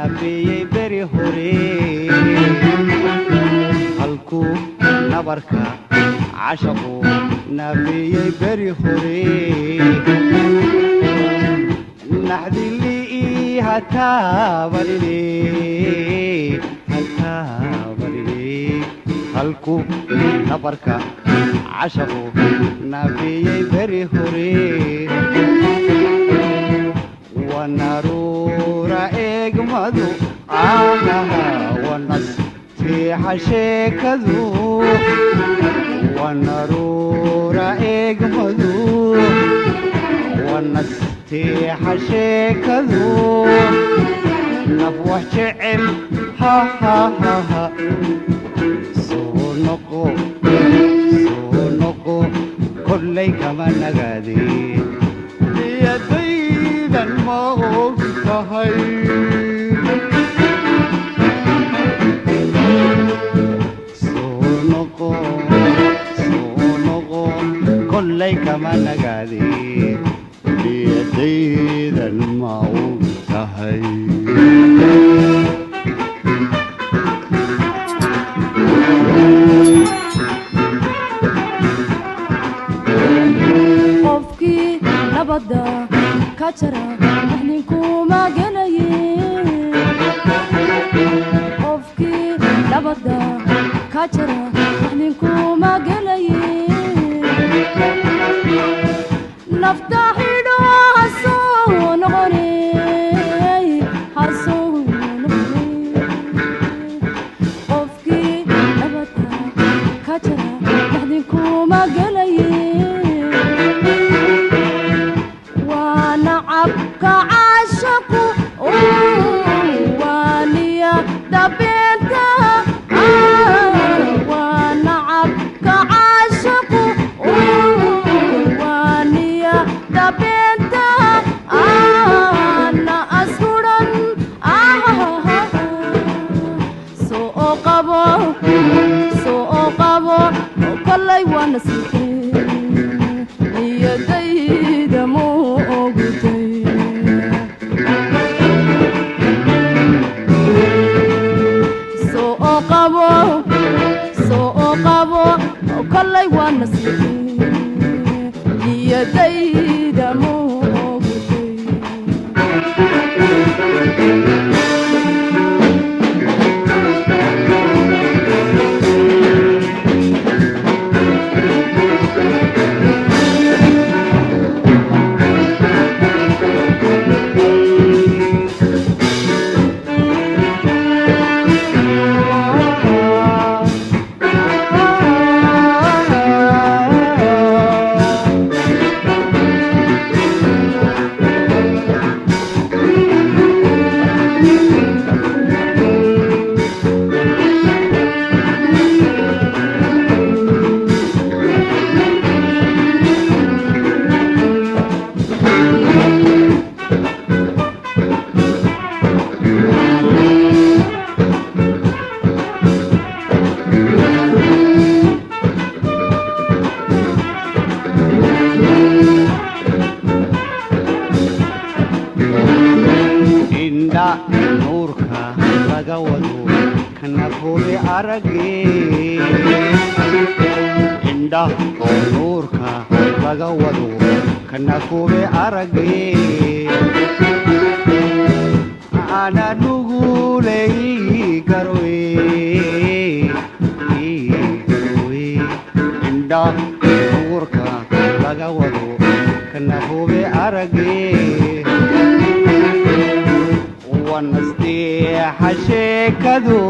Naafeeyey beri hore, halkuu nabarka cashaqu naafeeyey beri hore. Naxdilii hataabanine, hataabanine, halkuu nabarka cashaqu naafeeyey beri hore. Wanaruura eegmadu caanaha, wanasteexa sheekadu. Wanaruura eegmadu, wanasteexa sheekadu. Naf wax jecel ha ha ha ha. Soo noqo, soo noqo, kollay kama nagaadee. Niyadaydan ma og tahay? Soo noqo, soo noqo, kollay kama nagaadee. Niyadaydan ma og tahay? Qofkii nabadda ka jara ninkuma gelaye. Qofkii nabadda ka jara ninkuma gelaye. Nafta xidho, hasoo noqone, hasoo noqone. Qofkii nabadda ka jara ninkuma gelaye. Waana cabka caashaqu, waaniya dabeenta. Waana cabka caashaqu, waaniya dabeenta. Ana askuran soo qabo, soo qabo, kollay waa nasiibkay. Niyadayda muu ogtay? Soo qabo, soo qabo, kollay waa nasiibkay. Niyadayda muu ogtay? Indha nuurka laga wado kana hubi arage. Indha nuurka laga wado kana hubi arage. Ana nuguley garwe, garwe. Indha nuurka laga wado kana hubi arage. Wanasteexa sheekadu,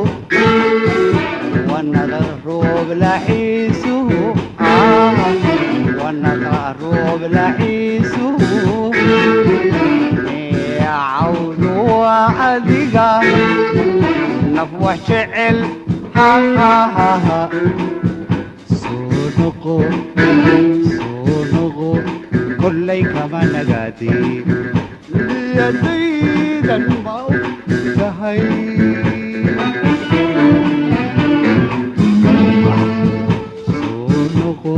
wanada roob laxiisuhu, wanada roob laxiisuhu. Cawdu waa adiga, naf wax jecel ha ha ha ha. Soo noqo, soo noqo, kollay kama nagaadee. Niyadaydan ma og tahay? Soo noqo,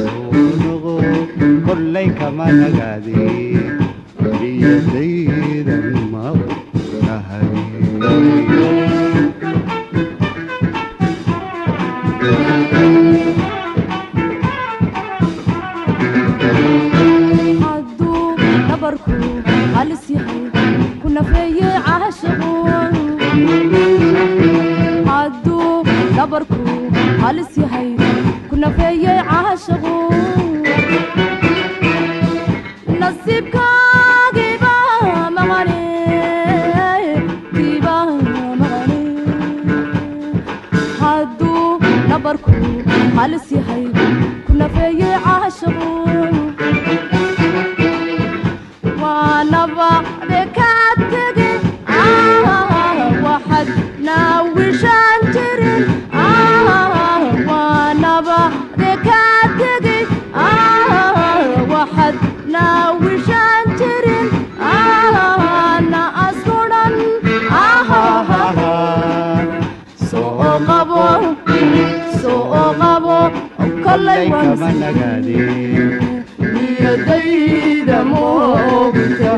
soo noqo, kollay kama nagaadee. Niyadaydan ma og tahay? Caashiqu hadduu dhabarku halis yahay, ku nafeeyey caashiqu, nasiibkaagiiba maqane, kiiba maqane. Hadduu dhabarku halis yahay, ku nafeeyey caashiqu, waanaba kaa tegi waxaad naawishaan jirin, waanaba kaa tegi waxaad naawishaan jirin na askuran. Soo qabo, soo qabo, kollay kama waan nagaadeen. Niyadayda moogta.